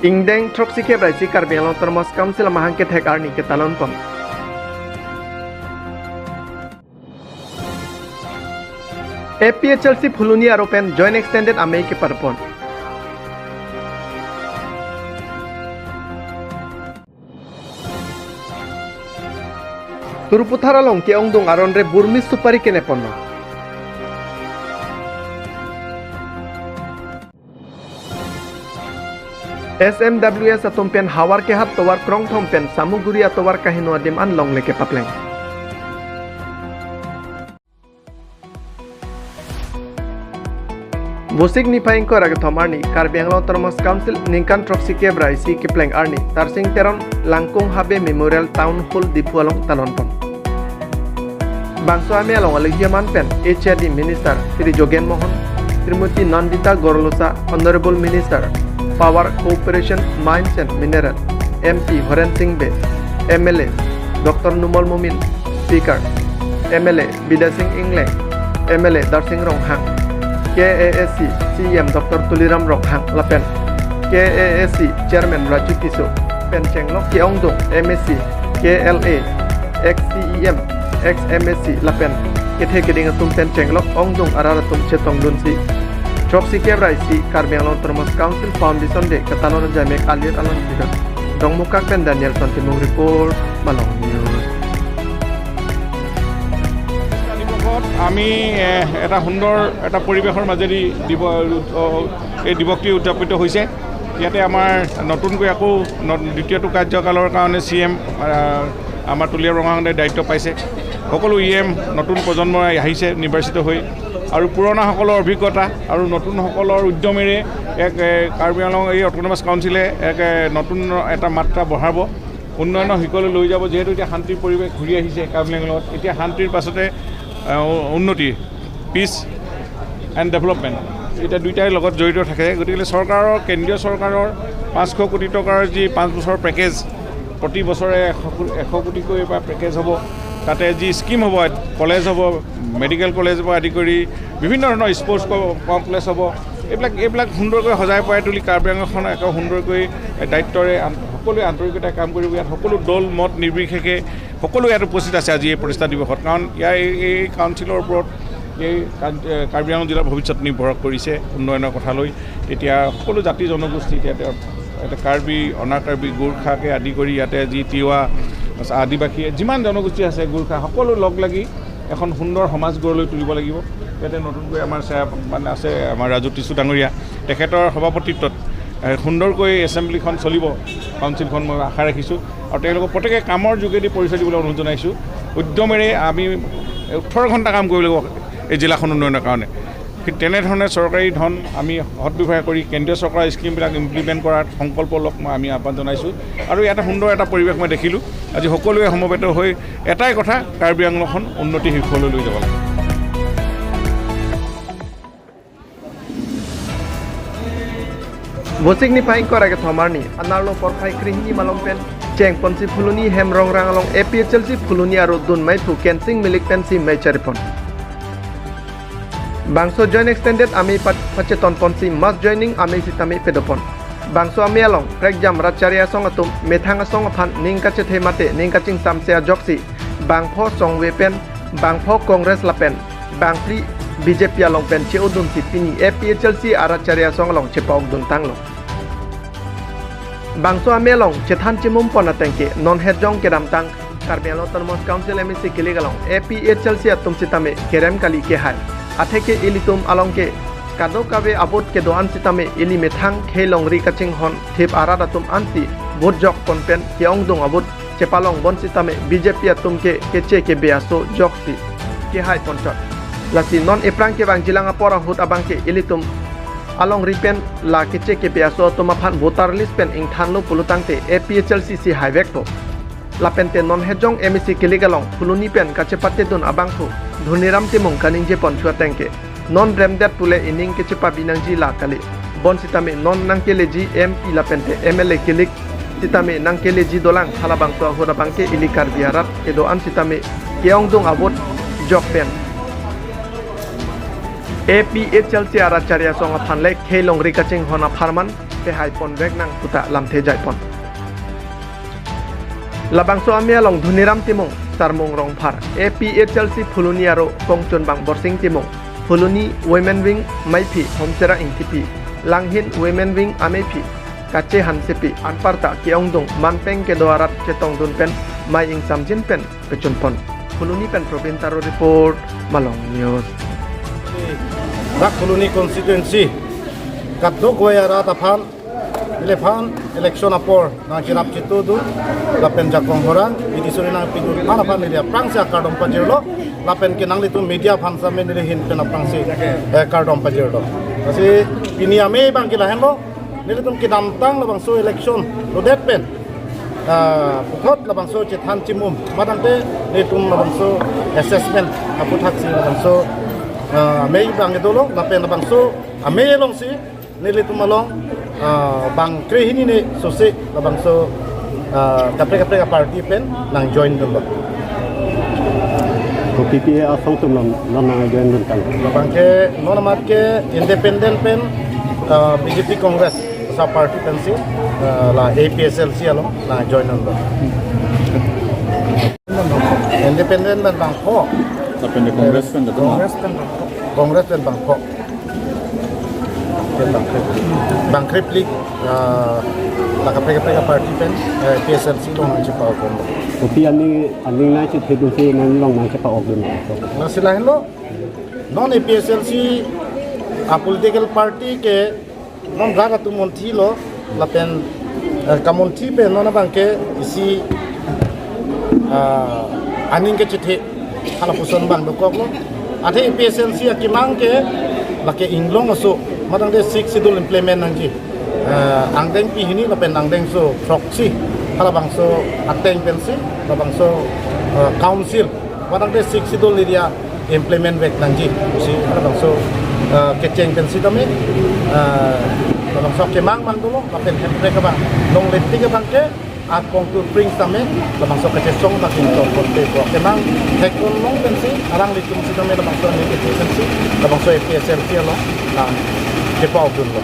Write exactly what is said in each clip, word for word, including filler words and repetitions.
Ingdeng throksi kep ra isi Karbi Anglong Autonomous Council amahang kethek arni ketalon pon. A P H L C Phuloni aro pen Joint Extended amei keparpon. Turuputhar along ke-ongdung aron re burmi supari kenepon lo. S M W S atum pen Howraghat tovar krongthom pen Samaguri atovar kaheno adim an longle kepapleng. Vosik niphai ingkoi ra kethom arni Karbi Anglong Autonomous Council ningkan throksi kep ra isi kepleng arni Tarsing Teron Langkung Habe Memorial Town Hall Diphu along talon pon. Bangso amei along alohi aman pen H A D Minister Shri Jogen Mohan, Srimati Nandita Gorlosa, Honorable Minister Power Corporation, Mines and Mineral, M P Horen Sing Bey, M L A Doctor Numal Momin, Speaker, M L A Bidya Sing Engleng, M L A Darsing Ronghang, K A A C C E M Doctor Tuliram Ronghang lapen K A A C Chairman Raju Tisso pen chenglok ke-ongdung M A C, K L A, ex C E M, ex M A C lapen kethe keding atum pen chenglok ongdung arat atum chetongdunsi throksi kep ra isi Karbi Anglong Autonomous Council Foundation Day ketalon ajamek alir alon pidun. Dongmukak pen Danielson Timung report, Malong News. দিৱসত আমি, এ, এটা সুন্দৰ এটা পৰিৱেশৰ মাজেদি দিব-, অ, এই দিৱসটি উদযাপিত হৈছে। ইয়াতে আমাৰ নতুনকৈ আকৌ ন-, দ্বিতীয়টো কাৰ্যকালৰ কাৰণে চি এম, আ, আমাৰ তুলিৰাম ৰংহাঙে দায়িত্ব পাইছে। সকলো ই এম নতুন প্ৰজন্ম আহিছে নিৰ্বাচিত হৈ, আৰু পুৰণাসকলৰ অভিজ্ঞতা আৰু নতুনসকলৰ উদ্যমেৰে এক, এ, কাৰ্বি আংলং এই অট'নমাছ কাউন্সিলে এক, এ, নতুন এটা মাত্ৰা বঢ়াব, উন্নয়নৰ শিখৰলৈ লৈ যাব। যিহেতু এতিয়া শান্তিৰ পৰিৱেশ ঘূৰি আহিছে কাৰ্বি আংলঙত, এতিয়া শান্তিৰ পাছতে, আ, উ-, উন্নতি, পিচ এণ্ড ডেভেলপমেণ্ট, এতিয়া দুইটাই লগত জড়িত থাকে। গতিকে চৰকাৰৰ, কেন্দ্ৰীয় চৰকাৰৰ পাঁচশ কোটি টকাৰ যি পাঁচ বছৰ পেকেজ, প্ৰতি বছৰে এশ কো-, এশ কোটিকৈ এটা পেকেজ হ'ব। তাতে যি স্কিম হ'ব, কলেজ হ'ব, মেডিকেল কলেজৰ পৰা আদি কৰি বিভিন্ন ধৰণৰ স্পৰ্টছ ক-, কমপ্লেক্স হ'ব। এইবিলাক, এইবিলাক সুন্দৰকৈ সজাই পৰাই তুলি কাৰ্বি আংলংখন আকৌ সুন্দৰকৈ দায়িত্বৰে আন-, সকলোৱে আন্তৰিকতাৰে কাম কৰিব। ইয়াত সকলো দল মত নিৰ্বিশেষে সকলো ইয়াত উপস্থিত আছে আজি এই প্ৰতিষ্ঠা দিৱসত। কাৰণ ইয়াৰ এই, এই কাউন্সিলৰ ওপৰত এই কান-, এ, কাৰ্বি আংলং জিলাৰ ভৱিষ্যত নিৰ্ভৰ কৰিছে উন্নয়নৰ কথা লৈ। তেতিয়া সকলো জাতি জনগোষ্ঠী, এতিয়া, এতিয়া, এতিয়া কাৰ্বি, অনা কাৰ্বি, গোৰ্খাকে আদি কৰি ইয়াতে যি তিৱা, আদিবাসী, যিমান জনগোষ্ঠী আছে গোৰ্খা, সকলো লগ লাগি এখন সুন্দৰ সমাজ গঢ় লৈ তুলিব লাগিব। ইয়াতে নতুনকৈ আমাৰ চেয়া-, মানে আছে আমাৰ ৰাজু টিচু ডাঙৰীয়া, তেখেতৰ সভাপতিত্বত, এ, সুন্দৰকৈ এছেম্বলিখন চলিব, কাউন্সিলখন, মই আশা ৰাখিছোঁ। আৰু তেওঁলোকক প্ৰত্যেকে কামৰ যোগেদি পৰিচয় দিবলৈ অনুৰোধ জনাইছোঁ। উদ্যমেৰে আমি ওঠৰ ঘণ্টা কাম কৰিব লাগিব এই জিলাখন উন্নয়নৰ কাৰণে। ঠিক তেনেধৰণে চৰকাৰী ধন আমি সদব্যৱহাৰ কৰি কেন্দ্ৰীয় চৰকাৰৰ স্কিমবিলাক ইমপ্লিমেণ্ট কৰাৰ সংকল্প লওক, মই, আমি আহ্বান জনাইছোঁ। আৰু ইয়াতে সুন্দৰ এটা পৰিৱেশ মই দেখিলোঁ। আজি সকলোৱে সমবেত হৈ এটাই কথা, কাৰ্বি আংলংখন উন্নতি শিখৰলৈ লৈ যাব লাগে। Vosik niphai ingkoi ra kethom arni, anerlo porphai krehini malom pen chengponsi Phuloni Hemrongrang along A P H L C Phuloni aro dunmai phu Kensing Milik pensi mei charipon. Bangso Joint Extended amei pat-, pachetonponsi mass joining amei sitame pedopon. Bangso amei along prekjam rat chari asong atum methang asong aphan ning kachethe mate ning kachingsamse ajoksi bangpho songve pen, bangpho Congress lapen bangphli B J P along pen che-odunsi pini A P H L C arat chari asong along chepa-okdun tanglo. Bangso amei along chethan chemumpon ateng ke non hetjong kedamtang Karbi Anglong Autonomous Council M A C kilik along A P H L C atum sitame kerem kali kehai. Atheke ilitum along ke kadokave a-vote kedo-an sitame ili methang khei longri kachinghon thip arat atum ansi vote jokpon pen ke-ongdung a-vote chepalongbon sitame B J P atum ke keche kebe aso joksi kehai ponchot. Lasi non ephrang kevangjilang apor ahut abang ke ilitum alongri pen la keche kebe aso atum aphan voter list pen ingthanlo pulotangte A P H L C si haivekpo. Lapente non hetjong M A C kilik along Phuloni pen kachepatedun abangphu Dhoniram Timung kaningjepon chu ateng ke non remdet pule ining kechepabi nangji la kali. Bonsitame non nangkeleji M P lapente M L A kilik sitame nangkeleji dolang, halabangso ahut abang ke ili Karbi arat kedo-an sitame ke-ongdung a-vote jok pen A P H L C arat chari asong aphan le khei longri kachinghon apharman pehai ponvek nang puta lamthe jaipon. Labangso amei along Dhoniram Timung, Sarmung Rongphar, A P H L C Phuloni aro kongchunbang Borsing Timung, Phuloni Women Wing meiphi Homsera Ingtipi, Langhin Women Wing ameiphi Kache Hansepi, anparta ke-ongdung manpeng kedo arat chetongdun pen mei ingsamjin pen kechunpon. Phuloni pen Probin Taro report, Malong News. Dak Phuloni constituency kadokave arat aphan, neliphan election apor nangcherap chitudun, lapen jakong horang, bidi suri nangpidun aphan aphan neli aphrangsi akardom pajirlo, lapen ke nanglitum media aphan same neli ahin pen aphrangsi, eh, kardom pajirlo. Lasi pini amei abang ke lahenlo, nelitum kedamtang labangso election lodet pen, ah, puthot labangso chethan chimum, matangte nelitum labangso assessment aputhaksi labangso, ah, amei abang dolo, lapen labangso amei alongsi nelitum along, ah, bang krehini ne sose labangso, ah, kaprek kaprek aparty pen nangjoindunlo. Kopi-pi asong atum along non nangjoindun tang? Labang ke non amat ke independent pen, ah, B J P Congress sa party pensi, ah, la A P H L C along nangjoindunlo. Independent pen bangpho. Lapen ke Congress pen datu ma? Congress pen bangpho. Congress pen bangpho. Pen bangkrep. Bangkrep lik, ah, la kaprek kaprek aparty pen, eh, A P H L C along nangchepa-okdunlo. Kopi aning, aning nangchethedunsi non along nangchepa-okdun? Lasi lahenlo, non A P H L C a political party ke non rat atum monthilo, lapen, eh, kamonthi pen non abang ke isi, ah, aning kechethe halapuson abang dokoklo. Athe A P H L C akemang ke lake inglong aso, matangte Sixth Schedule implement nangji, eh, angdeng pehini lapen angdengso throksi, halabangso ateng pensi labangso, eh, council, matangte Sixth Schedule area implement vek nangji pusi labangso, eh, kecheng pen sitame, eh, labangso kemang abang dolo, lapen hemprek abang longle tik abang ke akong tu pring sitame labangso kachesong abang ingtong korte ko kemang thek-un long pensi alanglitum sitame labangso negative pensi labangso A P H L C along nangchepa-okdunlo.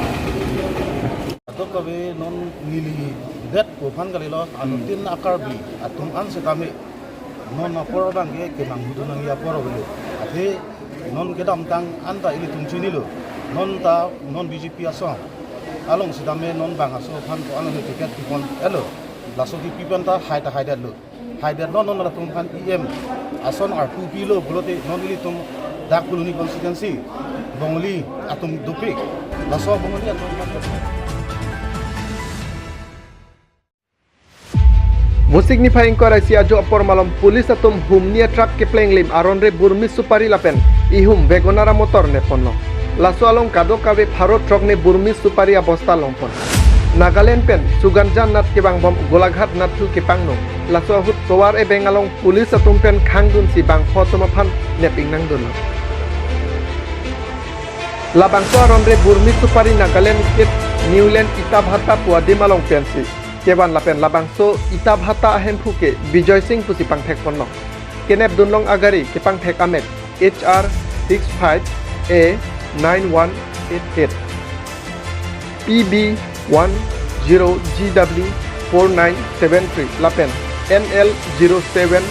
Kadokave non neli det ko aphan kalilo, anuttin a-Karbi atum an sitame non apor abang ke kemang hudun nangji apor avelo. Athe non kedamtang anta ilitum chinilo. Non ta non B J P asong along sitame non bang aso aphan ko-an lo ticket kipon-etlo. Laso kipi pen ta hai ta haidetlo. Haidetlo, non latum aphan E M ason arpu pilo pulote non ilitum dak Phuloni constituency Bongali atum dopik. Laso Bongali atum aphan Vosik niphai ingkoi ra isi ajo apor malom police atum humni a-truck keplenglim aron re burmi supari lapen ihum Wagon R motor nepponlo. Laso along kadokave pharo throk ne burmi supari abosta longpon. Nagaland pen Suganjan nat kevangbom Golaghat nat thu kepangno. Laso ahut tovar ebeng along police atum pen khangdunsi bangpho atum aphan nep ingnangdunlo. Labangso aron re burmi supari Nagaland State Newland Itabhata pu adim along pensi kevan lapen labangso Itabhata ahemphu ke Bijoy Singh pusi pangthekponlo. Kenepdunlong agari kepangthek amek H R six five A nine one eight eight, P B one zero G W four nine seven three lapen N L zero seven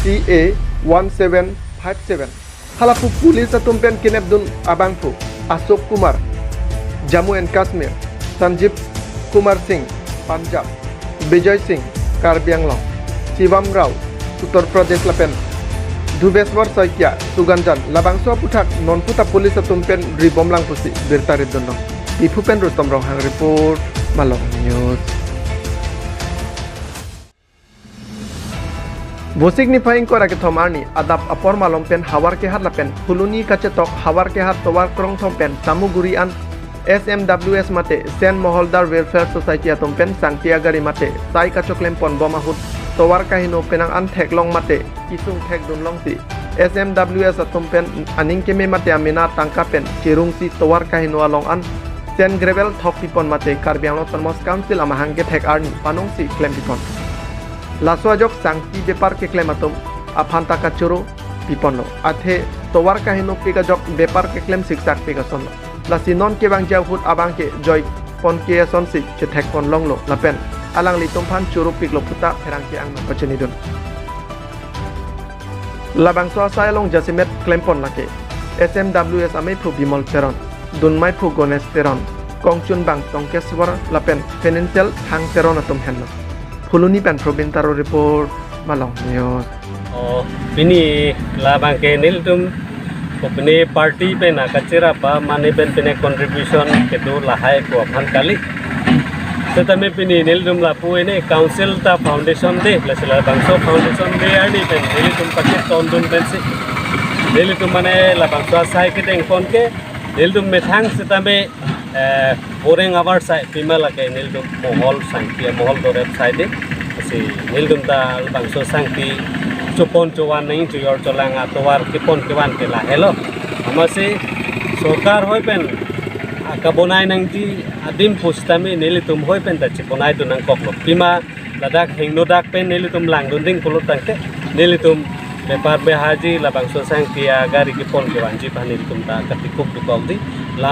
C A one seven five seven. Halapu police atum pen kenepdun abangphu Ashok Kumar, Jammu and Kashmir, Sanjeev Kumar Singh, Punjab, Bijoy Singh, Karbi Anglong, Shivam Rao, Uttar Pradesh lapen Dhubeswar Saikia, Suganjan, labangso aphuthak non puta police atum pen ribomlang pusi birta ridunlo. Diphu pen Rutom Ronghang report, Malong News. Vosik niphai ingkoi ra kethom arni adap apor malom pen Howraghat lapen Phuloni kachetok Howraghat tovar krongthom pen Samaguri an S M W S mate Sen Moholdar Welfare Society atum pen sangti agari mate sai kachoklem ponbom ahut tovar kaheno penang an theklong mate kisung thekdunlongsi S M W S atum pen aning keme mate amena tangka pen cherungsi tovar kaheno along an sand gravel thok pipon mate Karbi Anglong Autonomous Council amahang kethek arni panongsi klem pipon. Laso ajok sangti bepar keklem atum aphan ta kachoro piponlo. Athe tovar kahenopik ajok bepar keklem siksak pik asonlo. Lasi non kevangji ahut abang ke joi pon ke asonsi chethek pon longlo lapen alanglitum aphan choro piklo puta pherangke angno pachinidun. Labangso asai along jasemet klempon lake S M W S ameiphu Bimol Teron, dunmeiphu Gonesh Teron, kongchunbang Tongkeswar lapen financial Thang Teron atum henlo. Phuloni pen Probin Taro report, Malong News. Oh, pini labang ke nelitum kopine party pen akachira pa mane pen pine contribution kedo lahai ko aphan kali. Setame pini nelitum lapu ene council ta foundation day, lasi labangso foundation day arni pen nelitum paket tondun pensi nelitum mane labangso asai kedeng pon ke nelitum methang setame eh, boreng abar sai pima lake nelitum mohol sangpi mohol dorep sai de. Si nelitum ta labangso sangpi chopon chovan nang chojor cholang atovar kepon kevan ke lahelo. Amatsi sorkar hoi pen akabonai nangji adim pusitame nelitum hoi pen ta chiponai tu nangkoklo. Pima ladak hingno dak pen nelitum langdun ding pulo tangte nelitum bepar behaji labangso sangpi agari kepon kevanji aphan nelitum ta katikuk dukok di.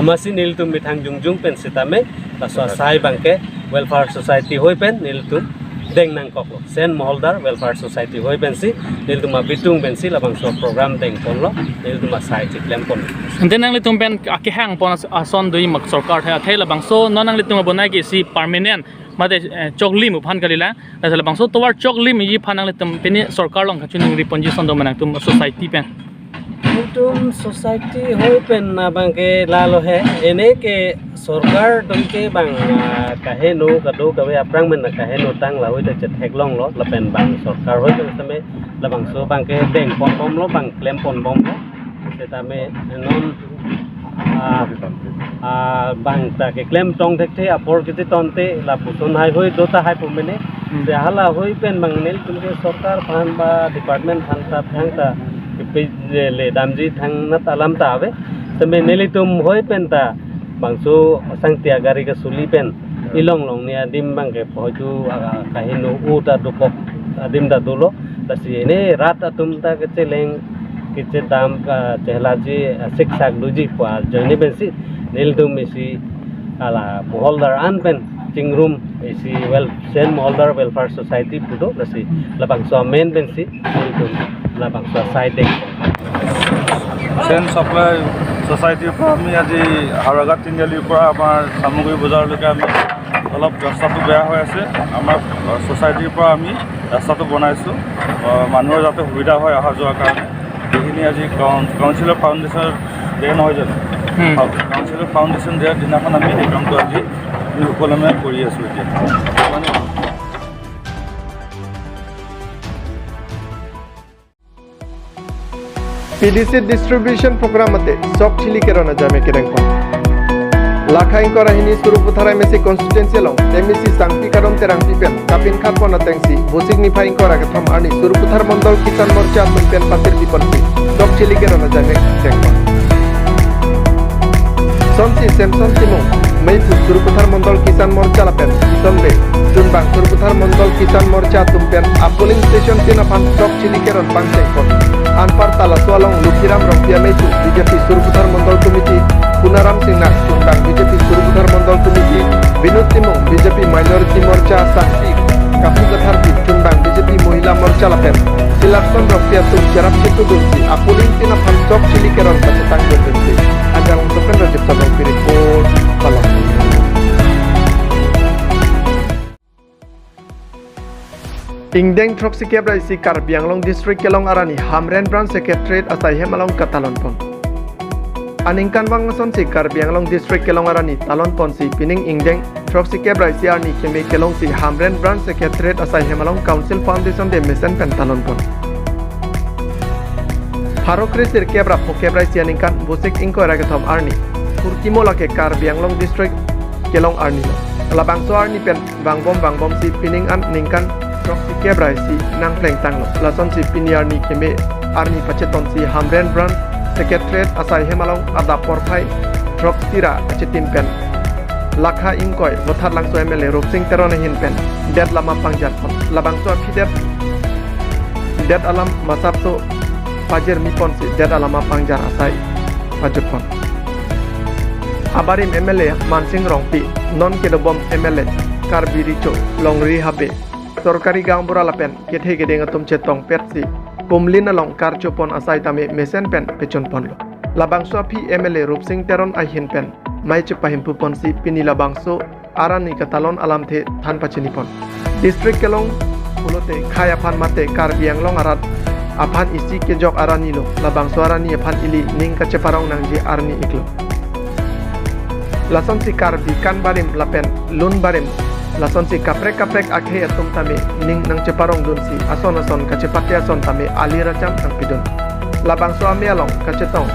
Amatsi nelitum methang jongjong pen setame laso asai abang ke welfare society hoi pen nelitum deng nangkoklo. Sen Moholdar Welfare Society hoi pensi nelitum abitung pensi labangso program deng ponlo, nelitum asai chiklem pon. Ante nanglitum pen akehang pon as-, ason dui mak sorkar hai athai labangso non nanglitum abonai ke isi permanent mate, eh, choklim aphan kalilang. Lasi labangso tovar choklimji aphan nanglitum pini sorkar along kachiningri ponji ason do ma nangtum society pen? Nelitum society hoi pen abang ke lalo he, ene ke sorkar atum ke bang, ah, kaheno kadokave aphrang pen kaheno tang lahoi ta chetheklonglo lapen bang sorkar hoi pen setame labangso abang ke deng pon bomlo, bang klem pon bomlo. Setame non ah, ah, bang ta keklem tong thekthe apor kiti tonte lapuson hai hoi do tahai pu mene. Hmm. Se hala hoi pen bang nelitum ke sorkar aphan ba department aphan ta thang ta kepe le, le damji thangnat alam ta ave. Setame nelitum hoi pen ta bangso sangti agari kesuli pen ilong long ni adim abang ke phoju, ah, kaheno u ta dokok adim ta dolo. Lasi ene rat atum ta kecheleng kechedam, ah, chehelaji, ah, siksak doji pu ajoine pensi nelitum isi ala Moholdar an pen chingrum isi wel-, Sen Moholdar Welfare Society pu do, lasi labangso amen pensi nelitum labangso asai deng. Chain supply ছ'চাইটিৰ পৰা আমি আজি হাওৰাঘাট তিনিআলিৰ পৰা আমাৰ চামগুৰি বজাৰলৈকে আমি অলপ ৰাস্তাটো বেয়া হৈ আছে। আমাৰ, আহ, ছ'চাইটিৰ পৰা আমি ৰাস্তাটো বনাইছোঁ, আহ, মানুহৰ যাতে সুবিধা হয় অহা যোৱাৰ কাৰণে। সেইখিনি আজি কাউন-, কাউন্সিলৰ ফাউণ্ডেশ্যন ডে নহয় জানো? হুম। কাউ-, কাউন্সিলৰ ফাউণ্ডেশ্যন ডেৰ দিনাখন আমি সেই কামটো আজি আমি সুকলমে কৰি আছোঁ এতিয়া। P D C distribution program mate sok chili keron ajame kedeng pon. Lakha ingkoi ra hini Sarupathar M A C constituency along M A C Sangpi Kadom Terangpi pen kapinkhat pon atengsi Vosik niphai ingkoi ra kethom arni Sarupathar Mondol Kisan Morcha atum pen patirpi ponsi sok chili keron ajame kedeng pon. Sonsi Samson Timung, meiphu Sarupathar Mondol Kisan Morcha lapen Sonbe, chunbang Sarupathar Mondol Kisan Morcha atum pen a polling station tin aphan sok chili keron pangcheng pon. Anparta laso along Lukhiram Rongpi ameiphu B J P Sarupathar Mondol Committee, Punaram Singnar chunbang B J P Sarupathar Mondol Committee, Binod Timung B J P Minority Morcha Sangpi, Kapu Katharpi chunbang B J P Mohila Morcha lapen Silakson Rongpi atum cherap chetudunsi a polling tin aphan sok chili keron kachetang dundunsi. Ajang Sopen Rajib Sabang Pi report, Malong. Ingdeng throksi kep ra isi Karbi Anglong District kelong arni Hamren Branch Secretariat asai hem along katalon pon. Aningkanvang asonsi Karbi Anglong District kelong arni talon ponsi pining ingdeng throksi kep ra isi arni keme kelongsi Hamren Branch Secretariat asai hem along Council Foundation Day mesen pen talon pon. Pharo kre sirkep ra phokep ra isi aningkan Vosik ingkoi ra kethom arni, Kurkimo lake Karbi Anglong District kelong arni lo. Labangso arni pen vangbom vangbomsi pining an ningkan throksi kep ra isi nangpleng tanglo. Lasonsi pini arni keme arni pachetonsi Hamren Branch Secretariat asai hem along adap porphai throksi ra achitim pen Lakha ingkoi Vothatlangso M L A Rupsing Teron ahin pen det alam apangjar pon. Labangso aphi det, det alam masapso pajirmi ponsi det alam apangjar asai pajut pon. Abarim M L A Mansing Rongpi, non kedobom M L A Karbi Recho Longri Habe, sorkari gaonbura lapen kethe keding atum chetongpetsi Kumlin along karchopon asai tame mesen pen pechunponlo. Labangso aphi M L A Rupsing Teron ahin pen mei chepahimphuponsi pini labangso arani katalon alamthe than pachinipon. District kelong pulote khei aphan mate Karbi Anglong arat aphan isi kejok arani lo, labangso arani aphan ili ning kacheparong nangji arni iklo. Lasonsi Karbi kan barim lapen lun barim, lasonsi kaprek kaprek akhei atum tame ning nangcheparongdunsi ason ason kachepate ason tame ali racham nangpidun. Labangso amei along kachetong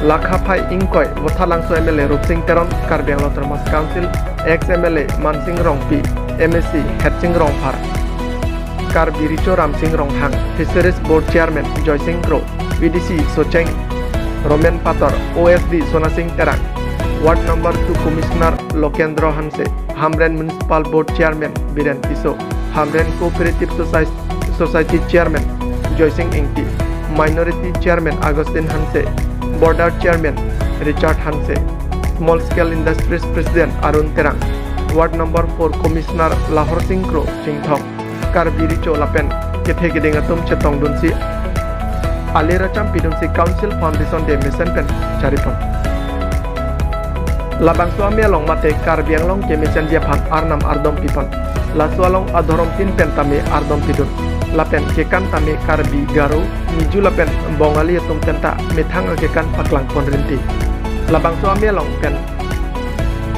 lakha phai ingkoi Vothatlangso M L A Rupsing Teron, Karbi Anglong Autonomous Council, ex M L A Mansing Rongpi, M A C Hetsing Rongphar, Karbi Recho Ramsing Ronghang, Fisheries Board Chairman Joysing Kro, V D C Socheng Romen Pator, O S D Sonasing Terang, Ward Number Two Commissioner Lokendro Hanse, Hamren Municipal Board Chairman Biren Tisso, Hamren Cooperative Society, Society Chairman Joysing Ingti, Minority Chairman Augustine Hanse, Border Chairman Richard Hanse, Small Scale Industries President Arun Terang, Ward Number Four Commissioner Lahor Sing Kro Chinthong, Karbi Recho lapen kethe keding atum chetongdunsi ali racham pidunsi Council Foundation Day mesen pen charipon. Labangso amei along mate Karbi Anglong kemesenji aphan arnam ardom pipon. Laso along adhorom tin pen tame ardom pidun. Lapen kekan tame Karbi, Garo, Miju lapen Bongali atum penta methang akekan paklangpon rinti. Labangso amei along pen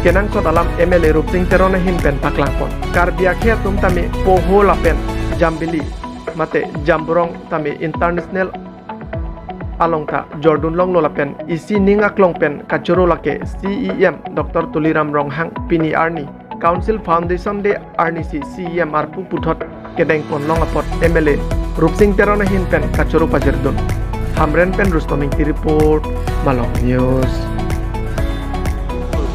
kenangsot alam M L A Rupsing Teron ahin pen paklangpon. Karbi akhei atum tame poho lapen jambili mate jamburong tame international along ta jordun longlo lapen isi ning aklong pen kachoro lake C E M Doctor Tuliram Ronghang pini arni Council Foundation Day arnisi C E M arpu puthot kedengpon long apot M L A Rupsing Teron ahin pen kachoro pajirdun. Hamren pen Rustom Ingti report, Malong News.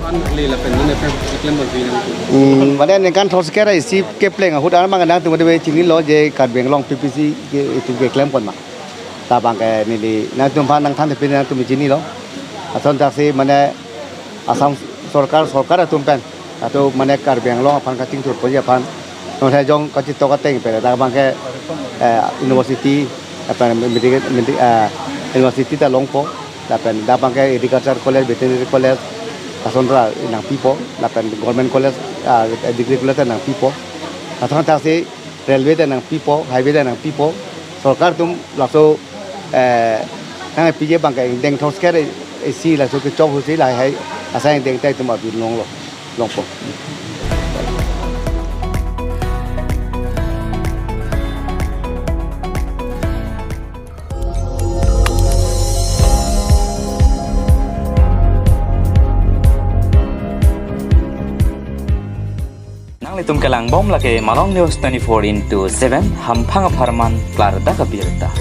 An le lapen nune pen keklem bagi nang. Hmm, mane ningkan throksi kera isi kepleng ahut armang nangtum debe chinilo je Karbi Anglong P P C ke itum keklempon ma. Labang ke neli nangtum aphan nangthan pini nangtum chinilo. Asonthotsi mane Assam sorkar, sorkar atum pen atum mane Karbi Anglong aphan kachingthurponji aphan, non hai jong kachitok ateng pen labang ke, eh, university, apa, medi-, medi-, eh, university ta longpo, lapen labang ke agriculture college, veterinary college, asonra nangpipo, lapen government college, ah, degree college ta nangpipo. Asonthotsi railway ta nangpipo, highway ta nangpipo. Sorkar atum laso, eh, nangpiji abang ke ingdeng throksi kera isi laso kechok ahutsi lahai asai ingdeng ta itum abin longlo, longpo. Nanglitum kelangbom lake Malong News twenty-four into seven, hamphang apharman klardak abirta.